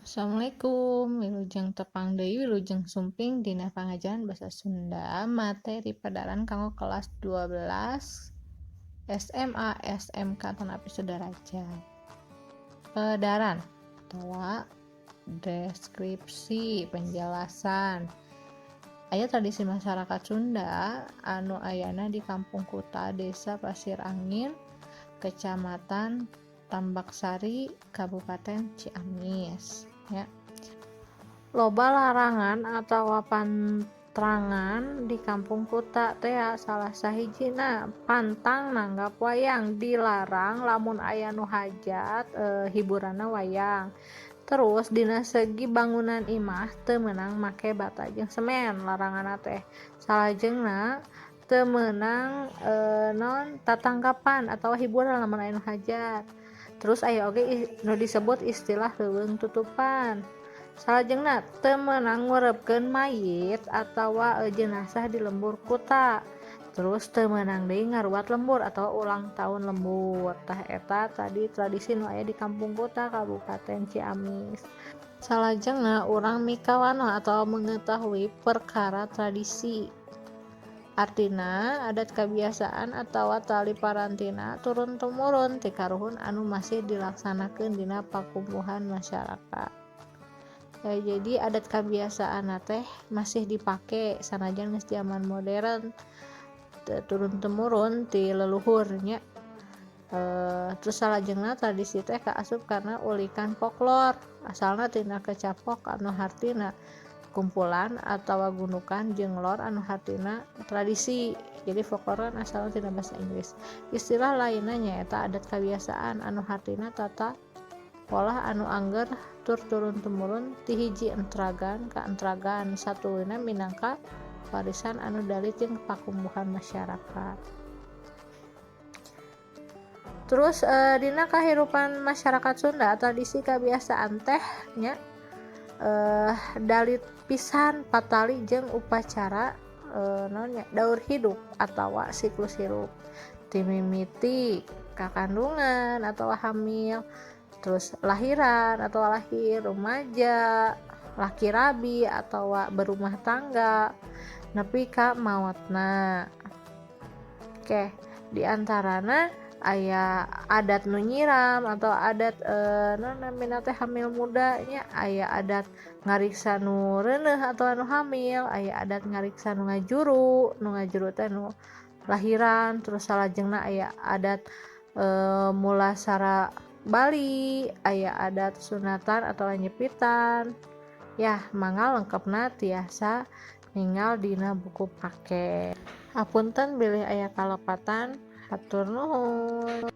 Assalamualaikum, wilujeng tepang deui, wilujeng sumping dina pangajaran basa Sunda materi pedaran kanggo kelas 12 SMA SMK atanapi saderajat. Pedaran atawa deskripsi, penjelasan. Aya tradisi masyarakat Sunda anu ayana di Kampung Kuta, Desa Pasir Angin, Kecamatan Tambaksari, Kabupaten Ciamis ya. Loba larangan atawa pantrangan di Kampung Kuta teh, salah sahijina pantang nanggap wayang, dilarang lamun aya nu hajat hiburanna wayang. Terus dina segi bangunan imah teu meunang make bata jeung semen laranganna teh. Salajengna teu meunang naon, tatangkapan atawa hiburan lamun aya nu hajat. Terus aya oge nu disebut istilah leuweung tutupan. Salajengna teu meunang ngureupkeun mayit atawa jenazah di lembur kuta. Terus teu meunang deui ngaruat lembur atau ulang tahun lembur. Tah, eta tadi tradisi nu aya di Kampung Kuta, Kabupaten Ciamis. Salajengna urang mikawanoh atau mengetahui perkara tradisi. Artina adat kebiasaan atawa tali parantina turun temurun ti karuhun anu masih dilaksanakeun dina pakumpuhan masyarakat. Ya, jadi adat kebiasaan teh masih dipake sanajan geus zaman modern, turun temurun ti leluhur nya. Terus salajengna tradisi teh kaasup kana ulikan folklor, asalna tina kecap folk anu hartina kumpulan atawa gundukan jeung lore anu hartina tradisi. Jadi folklore kan asalna tina bahasa Inggris. Istilah lainna nyaeta adat kebiasaan anu hartina tata polah anu angger tur turun temurun ti hiji entragan ka entragan satuluyna minangka warisan anu dalit jeung pakumpuhan masyarakat. Terus dina kahirupan masyarakat Sunda, tradisi kebiasaan teh nya dalit pisan patali jeung upacara naon nya, daur hidup atawa siklus hirup, ti mimiti kakandungan atau hamil, terus lahiran atau lahir, remaja, laki rabi atau berumah tangga, nepi ka maotna. Oke, diantarana aya adat nu nyiram atau adat naon namina teh, hamil muda nya, aya adat ngariksa nu reuneuh atau anu hamil, aya adat ngariksa nu ngajuru, nu ngajuru teh nu lahiran. Terus salajengna aya adat mulasara bali, aya adat sunatan atau nyepitan ya. Mangga lengkapna tiasa ningal dina buku paket. Hapunten bilih aya kalepatan, hatur nuhun.